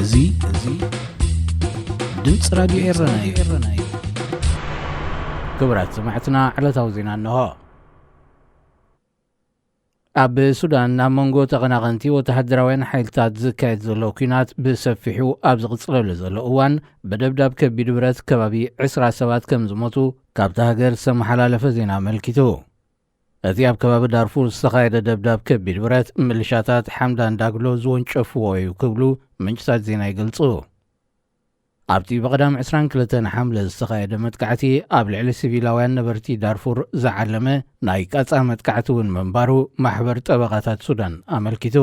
እዚ እዚ ድምፂ ራዲዮ ኤረና እዩ። ክቡራት ሰማዕትና፣ ዕለታዊ ዜና እንሆ። ኣብ ሱዳን ኣብ መንጎ ተቐናቐንቲ ወተሃደራውያን ሓይልታት ዝካየድ ዘሎ ኲናት ብሰፊሑ ኣብ ዝቕጽለሉ ዘሎ እዋን፣ ብደብዳብ ከቢድ ብረት ከባቢ ዕስራ ሰባት ከም ዝሞቱ ካብታ ሃገር ዝተመሓላለፈ ዜና ኣመልኪቱ። እቲ ኣብ ከባቢ ዳርፉር ዝተኻየደ ደብዳብ ከቢድ ብረት፣ ምልሻታት ሓምዳን ዳግሎ ዝወንጨፍዎ እዩ ክብሉ ምንጭታት ዜና ይገልጹ። ኣብቲ ብቐዳም ዕስራን ክልተን ሓምለ ዝተኻየደ መጥቃዕቲ፣ ኣብ ልዕሊ ሲቪላውያን ነበርቲ ዳርፉር ዝዓለመ ናይ ቃጻ መጥቃዕቲ እውን ምንባሩ ማሕበር ጠበቓታት ሱዳን ኣመልኪቱ።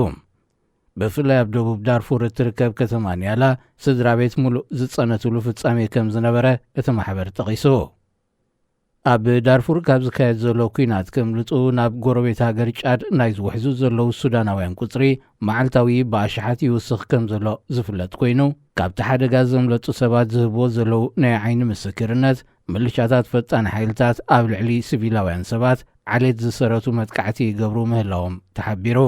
ብፍላይ ኣብ ደቡብ ዳርፉር እትርከብ ከተማ ኒያላ፣ ስድራ ቤት ሙሉእ ዝጸነትሉ ፍጻሜ ከም ዝነበረ እቲ ማሕበር ጠቒሱ። ኣብ ዳርፉር ካብ ዝካየድ ዘሎ ኲናት ከምልጡ ናብ ጎረቤት ሃገር ጫድ ናይ ዝውሕዙ ዘለዉ ሱዳናውያን ቁጽሪ መዓልታዊ ብኣሽሓት ይውስኽ ከም ዘሎ ዝፍለጥ ኮይኑ፣ ካብቲ ሓደጋ ዘምለጡ ሰባት ዝህብዎ ዘለዉ ናይ ዓይኒ ምስክርነት፣ ምልሻታት ፈጣን ሓይልታት ኣብ ልዕሊ ሲቪላውያን ሰባት ዓሌት ዝሰረቱ መጥቃዕቲ ይገብሩ ምህላዎም ተሓቢሩ።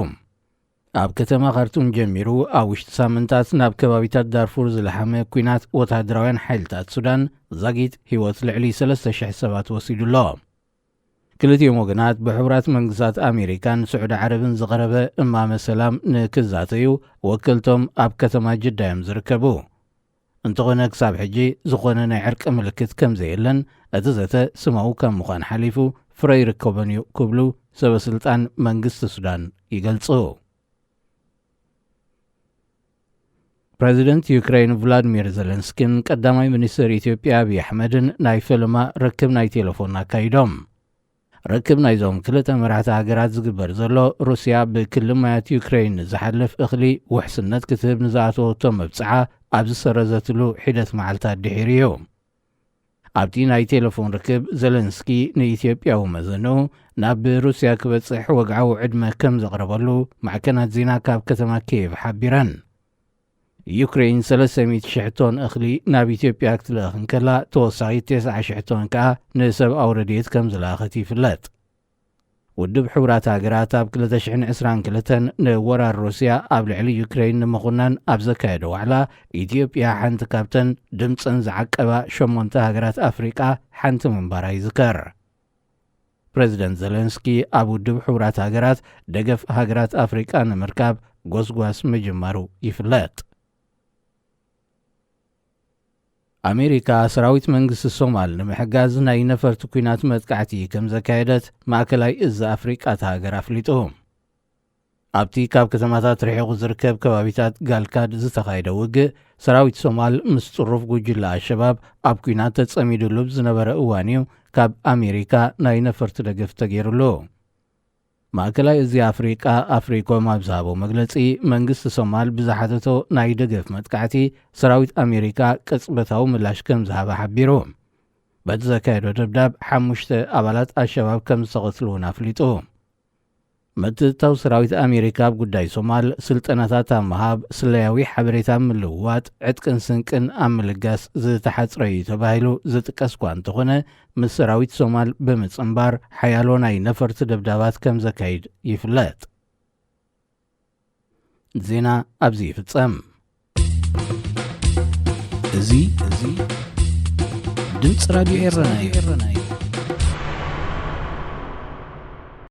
ኣብ ከተማ ካርቱም ጀሚሩ ኣብ ውሽጢ ሳምንታት ናብ ከባቢታት ዳርፉር ዝለሓመ ኲናት፣ ወተሃደራውያን ሓይልታት ሱዳን ዛጊት ህይወት ልዕሊ ሰለስተ ሽሕ ሰባት ወሲዱ ኣሎ። ክልቲኦም ወገናት ብሕቡራት መንግስታት ኣሜሪካን ስዑዲ ዓረብን ዝቐረበ እማመ ሰላም ንክዛተዩ ወከልቶም ኣብ ከተማ ጅዳ እዮም ዝርከቡ። እንተኾነ ክሳብ ሕጂ ዝኾነ ናይ ዕርቂ ምልክት ከም ዘየለን፣ እቲ ዘተ ስማዊ ካብ ምዃን ሓሊፉ ፍረ ይርከቦን እዩ ክብሉ ሰበ ስልጣን መንግስቲ ሱዳን ይገልጹ። ፕረዚደንት ዩክሬን ቭላድሚር ዘለንስኪን ቀዳማይ ሚኒስትር ኢትዮጵያ ኣብይ ኣሕመድን ናይ ፈለማ ርክብ ናይ ቴሌፎን ኣካይዶም። ርክብ ናይዞም ክልተ መራሕቲ ሃገራት ዝግበር ዘሎ፣ ሩስያ ብክልል ማያት ዩክሬን ዝሓልፍ እኽሊ ውሕስነት ክትህብ ንዝኣተወቶ መብጽዓ ኣብ ዝሰረዘትሉ ሒደት መዓልታት ድሒሩ እዩ። ኣብቲ ናይ ቴሌፎን ርክብ፣ ዘለንስኪ ንኢትዮጵያዊ መዘንኡ ናብ ሩስያ ክበጽሕ ወግዓዊ ዕድመ ከም ዘቕረበሉ ማዕከናት ዜና ካብ ከተማ ኪየቭ ሓቢረን። ዩክሬን ሰለስተ ሚእቲ ሽሕ ቶን እኽሊ ናብ ኢትዮጵያ ክትልእኽ እንከላ፣ ተወሳኺ ተስዓ ሽሕ ቶን ከኣ ንሰብኣዊ ረድኤት ከም ዝለኣኸት ይፍለጥ። ውድብ ሕቡራት ሃገራት ኣብ ክልተ ሽሕን ዕስራን ክልተን ንወራር ሩስያ ኣብ ልዕሊ ዩክሬን ንምኹናን ኣብ ዘካየዶ ዋዕላ፣ ኢትዮጵያ ሓንቲ ካብተን ድምፀን ዝዓቀባ ሸሞንተ ሃገራት ኣፍሪቃ ሓንቲ ምንባራ ይዝከር። ፕረዚደንት ዘለንስኪ ኣብ ውድብ ሕቡራት ሃገራት ደገፍ ሃገራት ኣፍሪቃ ንምርካብ ጎስጓስ ምጅማሩ ይፍለጥ። ኣሜሪካ ሰራዊት መንግስቲ ሶማል ንምሕጋዝ ናይ ነፈርቲ ኲናት መጥቃዕቲ ከም ዘካየደት ማእከላይ እዝ ኣፍሪቃ እታ ሃገር ኣፍሊጡ። ኣብቲ ካብ ከተማታት ርሒቑ ዝርከብ ከባቢታት ጋልካድ ዝተኻየደ ውግእ፣ ሰራዊት ሶማል ምስ ጽሩፍ ጉጅለ ኣሸባብ ኣብ ኲናት ተጸሚዱሉ ብዝነበረ እዋን እዩ ካብ ኣሜሪካ ናይ ነፈርቲ ደገፍ ተገይሩሉ። ማእከላይ እዚ ኣፍሪቃ ኣፍሪኮም ኣብ ዝሃቦ መግለጺ፣ መንግስቲ ሶማል ብዝሓተቶ ናይ ደገፍ መጥቃዕቲ፣ ሰራዊት ኣሜሪካ ቅጽበታዊ ምላሽ ከም ዝሃበ ሓቢሩ። በቲ ዘካየዶ ደብዳብ፣ ሓሙሽተ ኣባላት ኣሸባብ ከም ዝተቐትሉ እውን ኣፍሊጡ። ምትእትታው ሰራዊት ኣሜሪካ ኣብ ጉዳይ ሶማል፣ ስልጠናታት ኣብ ምሃብ፣ ስለያዊ ሓበሬታ ኣብ ምልውዋጥ፣ ዕጥቅን ስንቅን ኣብ ምልጋስ ዝተሓጽረ እዩ ተባሂሉ ዝጥቀስ እኳ እንተኾነ፣ ምስ ሰራዊት ሶማል ብምጽንባር ሓያሎ ናይ ነፈርቲ ደብዳባት ከም ዘካይድ ይፍለጥ። ዜና ኣብዚ ይፍጸም። እዚ ድምፂ ራዲዮ ኤረና እዩ።